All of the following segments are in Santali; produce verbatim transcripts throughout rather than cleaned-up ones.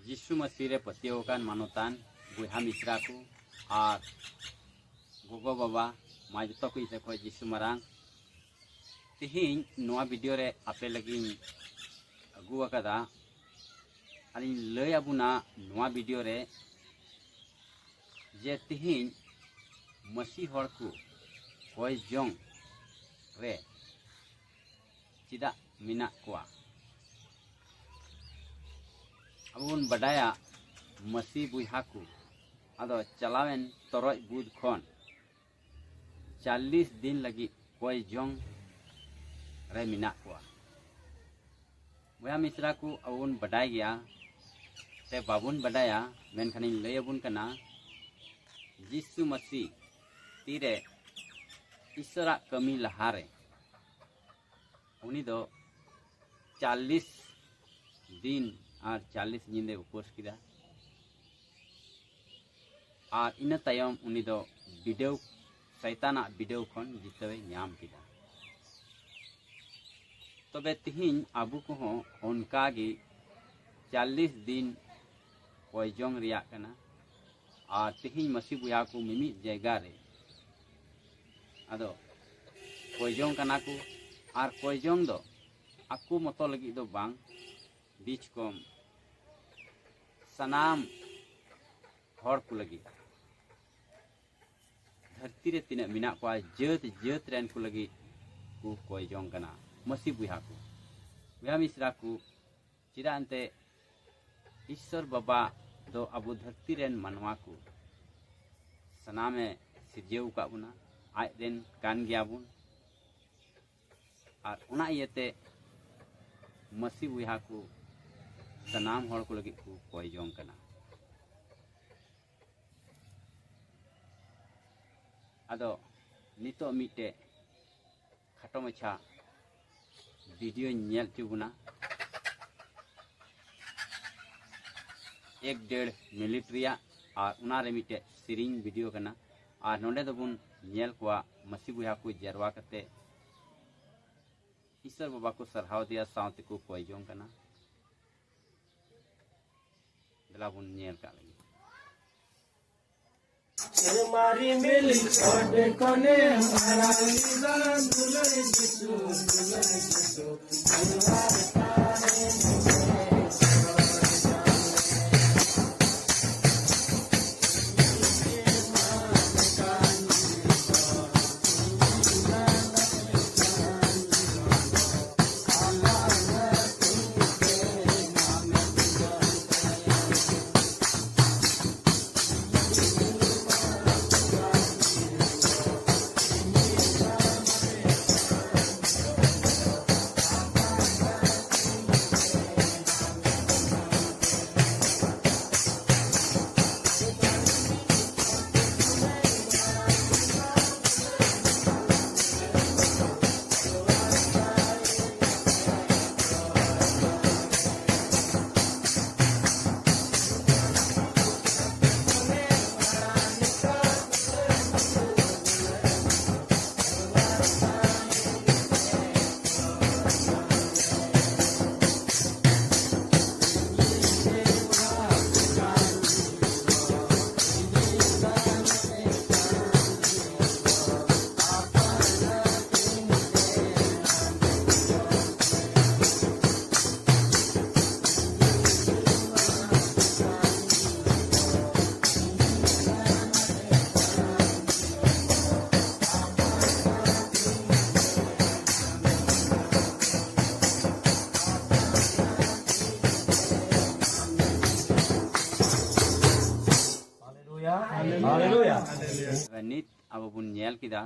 ᱡᱤᱥᱩ ᱢᱟᱹᱥᱤ ᱨᱮ ᱯᱟᱹᱛᱭᱟᱹᱣ ᱟᱠᱟᱱ ᱢᱟᱱᱚᱛᱟᱱ ᱵᱚᱭᱦᱟ ᱢᱤᱥᱨᱟ ᱠᱚ ᱟᱨ ᱜᱚᱜᱚ ᱵᱟᱵᱟ, ᱢᱟ ᱡᱚᱛᱚ ᱠᱚ ᱥᱮᱫ ᱠᱷᱚᱱ ᱡᱤᱥᱩ ᱢᱟᱨᱟᱝ᱾ ᱛᱮᱦᱮᱧ ᱱᱚᱣᱟ ᱵᱷᱤᱰᱤᱭᱳ ᱨᱮ ᱟᱯᱮ ᱞᱟᱹᱜᱤᱫ ᱤᱧ ᱟᱹᱜᱩ ᱟᱠᱟᱫᱟ᱾ ᱟᱨᱤᱧ ᱞᱟᱹᱭ ᱟᱵᱚᱱᱟ ᱱᱚᱣᱟ ᱵᱷᱤᱰᱤᱭᱳ ᱨᱮ ᱡᱮ ᱛᱮᱦᱮᱧ ᱢᱟᱹᱥᱤ ᱦᱚᱲ ᱠᱚ ᱠᱚᱭ ᱡᱚᱝ ᱨᱮ ᱪᱮᱫᱟᱜ ᱢᱮᱱᱟᱜ ᱠᱚᱣᱟ᱾ ᱟᱵᱚ ᱵᱚᱱ ᱵᱟᱰᱟᱭᱟ ᱢᱟᱹᱥᱤ ᱵᱚᱭᱦᱟ ᱠᱚ ᱟᱫᱚ ᱪᱟᱞᱟᱣᱮᱱ ᱛᱚᱨᱚᱡ ᱵᱩᱫ ᱠᱷᱚᱱ ᱪᱟᱞᱞᱤᱥ ᱫᱤᱱ ᱞᱟᱹᱜᱤᱫ ᱠᱚᱭ ᱡᱚᱝ ᱨᱮ ᱢᱮᱱᱟᱜ ᱠᱚᱣᱟ᱾ ᱵᱚᱭᱦᱟ ᱢᱤᱥᱨᱟ ᱠᱚ, ᱟᱵᱚ ᱵᱚᱱ ᱵᱟᱰᱟᱭ ᱜᱮᱭᱟ ᱥᱮ ᱵᱟᱵᱚᱱ ᱵᱟᱰᱟᱭᱟ, ᱢᱮᱱᱠᱷᱟᱱᱤᱧ ᱞᱟᱹᱭ ᱟᱵᱚᱱ ᱠᱟᱱᱟ, ᱡᱤᱥᱩ ᱢᱟᱹᱥᱤ ᱛᱤᱨᱮ ᱤᱥᱚᱨᱟᱜ ᱠᱟᱹᱢᱤ ᱞᱟᱦᱟᱨᱮ ᱩᱱᱤ ᱫᱚ ᱪᱟᱞᱞᱤᱥ ᱫᱤᱱ ᱟᱨ ᱪᱟᱞᱞᱤᱥ ᱧᱤᱫᱟᱹ ᱩᱯᱟᱹᱥ ᱠᱮᱫᱟ᱾ ᱟᱨ ᱤᱱᱟᱹ ᱛᱟᱭᱚᱢ ᱩᱱᱤ ᱫᱚ ᱵᱤᱰᱟᱹᱣ, ᱥᱟᱭᱛᱟᱱᱟᱜ ᱵᱤᱰᱟᱹᱣ ᱠᱷᱚᱱ ᱡᱤᱛᱟᱹᱣᱮ ᱧᱟᱢ ᱠᱮᱫᱟ᱾ ᱛᱚᱵᱮ ᱛᱤᱦᱤᱧ ᱟᱵᱚ ᱠᱚᱦᱚᱸ ᱚᱱᱠᱟ ᱜᱮ ᱪᱟᱞᱞᱤᱥ ᱫᱤᱱ ᱠᱚᱭ ᱡᱚᱝ ᱨᱮᱭᱟᱜ ᱠᱟᱱᱟ᱾ ᱟᱨ ᱛᱤᱦᱤᱧ ᱢᱟᱹᱥᱤ ᱵᱚᱭᱦᱟ ᱠᱚ ᱢᱤᱢᱤᱫ ᱡᱟᱭᱜᱟ ᱨᱮ ᱟᱫᱚ ᱠᱚᱭ ᱡᱚᱝ ᱠᱟᱱᱟ ᱠᱚ᱾ ᱟᱨ ᱠᱚᱭ ᱡᱚᱝ ᱫᱚ ᱟᱠᱚ ᱢᱚᱛᱚ ᱞᱟᱹᱜᱤᱫ ᱫᱚ ᱵᱟᱝ, ᱵᱤᱪ ᱠᱚᱢ ᱥᱟᱱᱟᱢ ᱦᱚᱲ ᱠᱚ ᱞᱟᱹᱜᱤᱫ, ᱫᱷᱟᱹᱨᱛᱤ ᱨᱮ ᱛᱤᱱᱟᱹᱜ ᱢᱮᱱᱟᱜ ᱠᱚᱣᱟ, ᱡᱟᱹᱛ ᱡᱟᱹᱛ ᱨᱮᱱ ᱠᱚ ᱞᱟᱹᱜᱤᱫ ᱠᱚ ᱠᱚᱭ ᱡᱚᱝ ᱠᱟᱱᱟ ᱢᱟᱹᱥᱤ ᱵᱚᱭᱦᱟ ᱠᱚ, ᱵᱚᱭᱦᱟ ᱢᱤᱥᱨᱟ ᱠᱚ᱾ ᱪᱮᱫᱟᱜ ᱮᱱᱛᱮ ᱤᱥᱥᱚᱨ ᱵᱟᱵᱟ ᱫᱚ ᱟᱵᱚ ᱫᱷᱟᱹᱨᱛᱤ ᱨᱮᱱ ᱢᱟᱱᱣᱟ ᱠᱚ ᱥᱟᱱᱟᱢᱮ ᱥᱤᱨᱡᱟᱹᱣ ᱟᱠᱟᱫ ᱵᱚᱱᱟ, ᱟᱡ ᱨᱮᱱ ᱠᱟᱱ ᱜᱮᱭᱟ ᱵᱚᱱ᱾ ᱟᱨ ᱚᱱᱟ ᱤᱭᱟᱹᱛᱮ ᱢᱟᱹᱥᱤ ᱵᱚᱭᱦᱟ ᱠᱚ ᱥᱟᱱᱟᱢ ᱦᱚᱲ ᱠᱚ ᱞᱟᱹᱜᱤᱫ ᱠᱚ ᱠᱚᱭ ᱡᱚᱝ ᱠᱟᱱᱟ᱾ ᱟᱫᱚ ᱱᱤᱛᱚᱜ ᱢᱤᱫᱴᱮᱡ ᱠᱷᱟᱴᱚ ᱢᱟᱪᱷᱟ ᱵᱷᱤᱰᱤᱭᱳᱧ ᱧᱮᱞ ᱦᱚᱪᱚ ᱵᱚᱱᱟ, ᱮᱠ ᱰᱮᱲ ᱢᱤᱱᱤᱴ ᱨᱮᱭᱟᱜ, ᱟᱨ ᱚᱱᱟᱨᱮ ᱢᱤᱫᱴᱮᱡ ᱥᱮᱨᱮᱧ ᱵᱷᱤᱰᱤᱭᱳ ᱠᱟᱱᱟ᱾ ᱟᱨ ᱱᱚᱰᱮ ᱫᱚᱵᱚᱱ ᱧᱮᱞ ᱠᱚᱣᱟ ᱢᱟᱹᱥᱤ ᱵᱚᱭᱦᱟ ᱠᱚ ᱡᱟᱨᱣᱟ ᱠᱟᱛᱮ ᱤᱥᱥᱚᱨ ᱵᱟᱵᱟ ᱠᱚ ᱥᱟᱨᱦᱟᱣ ᱫᱮᱭᱟ, ᱥᱟᱶ ᱛᱮᱠᱚ ᱠᱚᱭ ᱡᱚᱝ ᱠᱟᱱᱟ᱾ ᱛᱮᱞᱟ ᱵᱚᱱ ᱧᱮᱞ ᱠᱟᱜ ᱞᱮᱜᱮ᱾ ᱥᱮᱨᱢᱟ ᱨᱤᱢᱤᱞ ᱪᱚᱴ ᱠᱷᱚᱱᱮ ᱢᱟᱨᱟᱝ ᱞᱮᱫᱟ, ᱫᱩᱞᱟᱹᱲ ᱡᱤᱥᱩ, ᱫᱩᱞᱟᱹᱲ ᱡᱤᱥᱩ᱾ ᱦᱟᱞᱮᱞᱩᱭᱟ᱾ ᱦᱟᱞᱮᱞᱩᱭᱟ᱾ ᱱᱤᱛ ᱟᱵᱚ ᱵᱚᱱ ᱧᱮᱞ ᱠᱮᱫᱟ,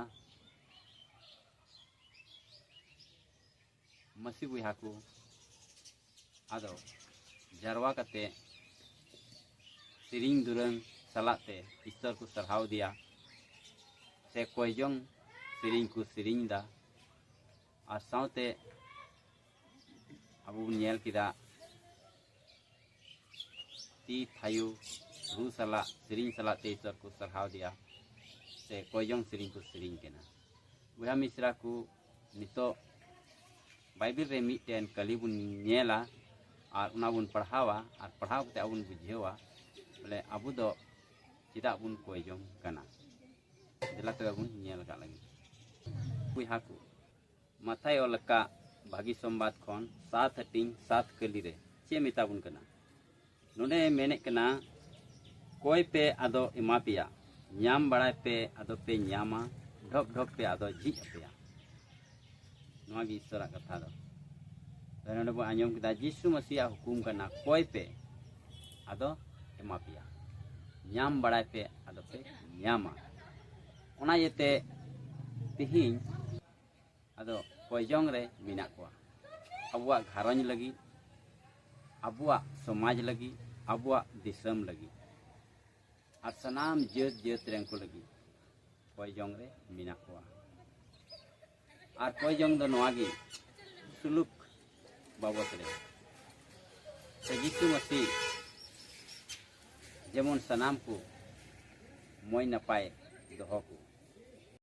ᱢᱟᱹᱥᱤ ᱵᱚᱭᱦᱟ ᱠᱚ, ᱟᱫᱚ ᱡᱟᱨᱣᱟ ᱠᱟᱛᱮ ᱥᱮᱨᱮᱧ ᱫᱩᱨᱟᱹᱝ ᱥᱟᱞᱟᱜ ᱛᱮ ᱤᱥᱛᱚᱨ ᱠᱚ ᱥᱟᱨᱦᱟᱣ ᱤᱫᱤᱭᱟ, ᱥᱮ ᱠᱚᱭᱡᱚᱝ ᱥᱮᱨᱮᱧ ᱠᱚ ᱥᱮᱨᱮᱧ ᱮᱫᱟ᱾ ᱟᱨ ᱥᱟᱶᱛᱮ ᱟᱵᱚ ᱵᱚᱱ ᱧᱮᱞ ᱠᱮᱫᱟ, ᱛᱤ ᱛᱷᱟᱭᱚ ᱨᱩ ᱥᱟᱞᱟᱜ, ᱥᱮᱨᱮᱧ ᱥᱟᱞᱟᱜ ᱛᱮ ᱤᱥᱛᱚᱨ ᱠᱚ ᱥᱟᱨᱦᱟᱣ ᱤᱫᱤᱭᱟ, ᱥᱮ ᱠᱚᱭᱡᱚᱝ ᱥᱮᱨᱮᱧ ᱠᱚ ᱥᱮᱨᱮᱧ ᱠᱟᱱᱟ᱾ ᱵᱚᱭᱦᱟ ᱢᱤᱥᱨᱟ ᱠᱚ, ᱱᱤᱛᱚᱜ ᱵᱟᱭᱵᱮᱞ ᱨᱮ ᱢᱤᱫᱴᱮᱱ ᱠᱟᱹᱞᱤ ᱵᱚᱱ ᱧᱮᱞᱟ, ᱟᱨ ᱚᱱᱟ ᱵᱚᱱ ᱯᱟᱲᱦᱟᱣᱟ, ᱟᱨ ᱯᱟᱲᱦᱟᱣ ᱠᱟᱛᱮ ᱟᱵᱚ ᱵᱚᱱ ᱵᱩᱡᱷᱟᱹᱣᱟ ᱵᱚᱞᱮ ᱟᱵᱚ ᱫᱚ ᱪᱮᱫᱟᱜ ᱵᱚᱱ ᱠᱚᱭ ᱡᱚᱝ ᱠᱟᱱᱟ᱾ ᱫᱮᱞᱟ ᱛᱚᱵᱮ ᱵᱚᱱ ᱧᱮᱞ ᱠᱟᱜ ᱞᱟᱹᱜᱤᱫ᱾ ᱵᱚᱭᱦᱟ ᱠᱚ, ᱢᱟᱛᱷᱟᱭ ᱚᱞ ᱟᱠᱟᱫ ᱵᱷᱟᱹᱜᱤ ᱥᱚᱢᱵᱟᱫ ᱠᱷᱚᱱ ᱥᱟᱛ ᱦᱟᱹᱴᱤᱧ ᱥᱟᱛ ᱠᱟᱹᱞᱤ ᱨᱮ ᱪᱮᱫ ᱢᱮᱛᱟ ᱵᱚᱱ ᱠᱟᱱᱟ? ᱱᱚᱰᱮ ᱢᱮᱱᱮᱫ ᱠᱟᱱᱟ, ᱠᱚᱭ ᱯᱮ ᱟᱫᱚ ᱮᱢᱟ ᱯᱮᱭᱟ, ᱧᱟᱢ ᱵᱟᱲᱟᱭ ᱯᱮ ᱟᱫᱚ ᱯᱮ ᱧᱟᱢᱟ, ᱰᱷᱚᱯ ᱰᱷᱚᱯ ᱯᱮ ᱟᱫᱚ ᱡᱷᱤᱡ ᱟᱯᱮᱭᱟ᱾ ᱱᱚᱣᱟ ᱜᱮ ᱤᱥᱚᱨᱟᱜ ᱠᱟᱛᱷᱟ ᱫᱚ᱾ ᱛᱚᱵᱮ ᱱᱚᱰᱮ ᱵᱚᱱ ᱟᱸᱡᱚᱢ ᱠᱮᱫᱟ ᱡᱤᱥᱩ ᱢᱟᱹᱥᱤᱭᱟᱜ ᱦᱩᱠᱩᱢ ᱠᱟᱱᱟ, ᱠᱚᱭ ᱯᱮ ᱟᱫᱚ ᱮᱢᱟ ᱯᱮᱭᱟ, ᱧᱟᱢ ᱵᱟᱲᱟᱭ ᱯᱮ ᱟᱫᱚ ᱯᱮ ᱧᱟᱢᱟ᱾ ᱚᱱᱟ ᱤᱭᱟᱹᱛᱮ ᱛᱤᱦᱤᱧ ᱟᱫᱚ ᱠᱚᱭ ᱡᱚᱝ ᱨᱮ ᱢᱮᱱᱟᱜ ᱠᱚᱣᱟ, ᱟᱵᱚᱣᱟᱜ ᱜᱷᱟᱨᱚᱸᱡᱽ ᱞᱟᱹᱜᱤᱫ, ᱟᱵᱚᱣᱟᱜ ᱥᱚᱢᱟᱡᱽ ᱞᱟᱹᱜᱤᱫ, ᱟᱵᱚᱣᱟᱜ ᱫᱤᱥᱚᱢ ᱞᱟᱹᱜᱤᱫ, ᱟᱨ ᱥᱟᱱᱟᱢ ᱡᱟᱹᱛ ᱡᱟᱹᱛ ᱨᱮᱱ ᱠᱚ ᱞᱟᱹᱜᱤᱫ ᱠᱚᱭ ᱡᱚᱝ ᱨᱮ ᱢᱮᱱᱟᱜ ᱠᱚᱣᱟ᱾ ᱟᱨ ᱠᱚᱭ ᱡᱚᱝ ᱫᱚ ᱱᱚᱣᱟ ᱜᱮ, ᱥᱩᱞᱩᱠ ᱵᱟᱵᱚᱛ ᱨᱮ ᱥᱮ ᱡᱤᱥᱩ ᱢᱟᱹᱥᱤ ᱡᱮᱢᱚᱱ ᱥᱟᱱᱟᱢ ᱠᱚ ᱢᱚᱡᱽ ᱱᱟᱯᱟᱭ ᱫᱚᱦᱚ ᱠᱚ᱾